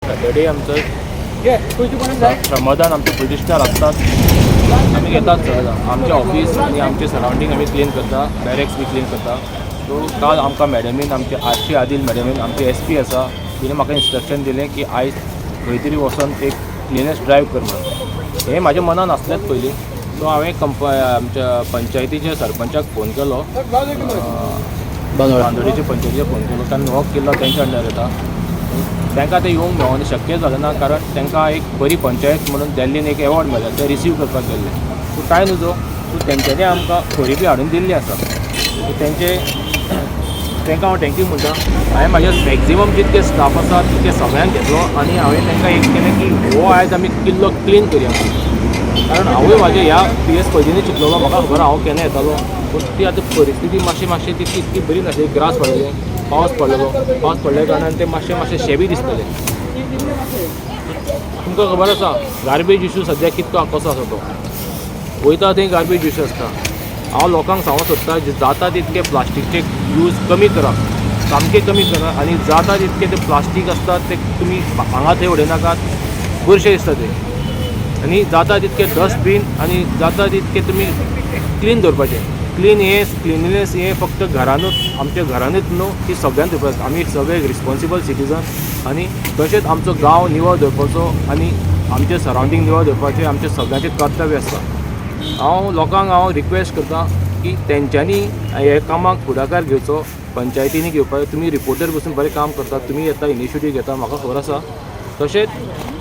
Saturday आमचो श्रमदान आमचे प्रतिश्ठार आसतात, आमी घेतात सहजा. आमचें ऑफीस आनी आमचें सरावंडींग आमी क्लीन करता, बॅरेक्स बी क्लीन करता. सो काल आमकां मॅडमीन, आमचे आरशी आदील मॅडमीन, आमचे एस पी आसा, तिणें म्हाका इन्स्ट्रक्शन दिलें की आयज खंय तरी वचोन एक क्लिनस ड्रायव कर म्हणून. हें म्हाज्या मनान आसलेंच पयलीं. सो हांवें आमच्या पंचायतीच्या सरपंचाक फोन केलो, बांदोडेच्या पंचायतीक फोन केलो, कारण हो किल्लो तेंच्या अंडर येता. तांकां तें येवंक मेळना, शक्य जालें ना, कारण तांकां एक बरी पंचायत म्हणून दिल्लीन एक एवॉर्ड मेळ्ळा, ते रिसीव करपाक गेल्ले. सो कांय न्हू, सो तेंच्यांनी आमकां खोरी बी हाडून दिल्ली आसा. सो तेंकां हांव thank you म्हणटा. हांवें म्हाजे मॅक्झिमम जितके स्टाफ आसा तितके सगळ्यांक घेतलो आनी हांवें तांकां एक केलें की हो आयज आमी किल्लो क्लीन करया, कारण हांवूय म्हाज्या ह्या पी एस पयलींनी चिंतलेलो. म्हाका खबर हांव केन्ना येतालो, पूण ती आतां परिस्थिती मातशी मातशी तितकी इतकी बरी नासली. ग्रास पडलेले, पावस पडलेलो. पावस पडल्या कारणान ते मातशे मातशे शेबी दिसतले. तुमकां खबर आसा गार्बेज इशू सद्या कितको कसो आसा तो. वयता थंय गार्बेज इशू आसता. हांव लोकांक सांगूंक सोदता, जाता तितके प्लास्टीकचे यूज कमी करा, सामकें कमी करा आनी जाता तितके ते प्लास्टीक आसता ते तुमी हांगा थंय उडयनाकात, बुरशें दिसता ते. आनी जाता तितके डस्टबीन आनी जाता तितके तुमी क्लीन दवरपाचें. क्लीन हें, क्लिनलीनेस हें फक्त घरानूच, आमच्या घरानूच न्हू, ती सगळ्यांत दवरपाक. आमी सगळे रिस्पोन्सिबल सिटीजन आनी तशेंच आमचो गांव निवळ दवरपाचो आनी आमचें सरावंडींग निवळ दवरपाचें आमचें सगळ्यांचें कर्तव्य आसता. हांव लोकांक हांव रिक्वेस्ट करता की तेंच्यांनी हे कामाक फुडाकार घेवचो, पंचायतींनी घेवपाक. तुमी रिपोर्टर बसून बरें काम करतात, तुमी येता, इनिशिएटीव घेता, म्हाका खबर आसा. तशेंच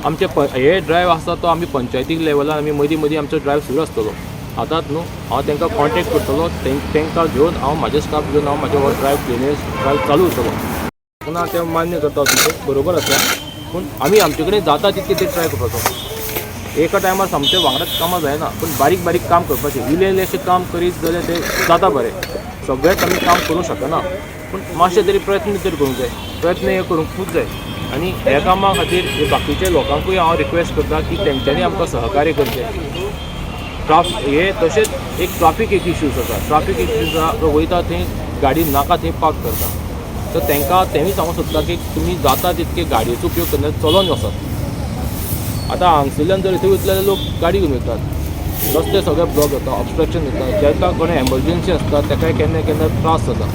आमचे हे ड्रायव आसता तो आमी पंचायती लेवलार आमी मदीं मदीं आमचो ड्रायव सुरू आसतलो. आतांच न्हू, हांव तांकां कॉन्टेक्ट करतलो, तांकां घेवन हांव म्हाजे स्टाफ घेवन हांव म्हाजे हो ड्रायव, क्लिनेस ड्रायव चालू उरतलो. ना, तें मान्य करता, तुमचें बरोबर आसा, पूण आमी आमचे कडेन जाता तितकें ते ट्राय करपाचो. एका टायमार सामकें वांगडाच कामां जायना, पूण बारीक बारीक काम करपाचें. इल्लें इल्लेंशें काम करीत जाल्यार तें जाता बरें. सगळेंच आमी काम करूंक शकना, पूण मातशें तरी प्रयत्न तरी करूंक जाय. प्रयत्न हे करूंकूच जाय आनी ह्या कामा खातीर हे बाकीच्या लोकांकूय हांव रिक्वेस्ट करता की तेंच्यांनी आमकां सहकार्य करचें. हे तशेंच एक ट्राफीक एक इश्यूज आसा. ट्राफीक इश्यूज आसा, वयता थंय गाडी नाका थंय पार्क करता. तर तांकां तेमी सांगूंक सोदता की तुमी जाता तितके गाडयेचो उपयोग करना, चलोन वचात. आतां हांगसरल्यान जर थंय वयतले जाल्यार लोक गाडी घेवन वयतात, रस्ते सगळे ब्लॉक जाता, ऑबस्ट्रक्शन जाता. जाका कोणा एमर्जन्सी आसता ताकाय केन्ना केन्ना त्रास जाता.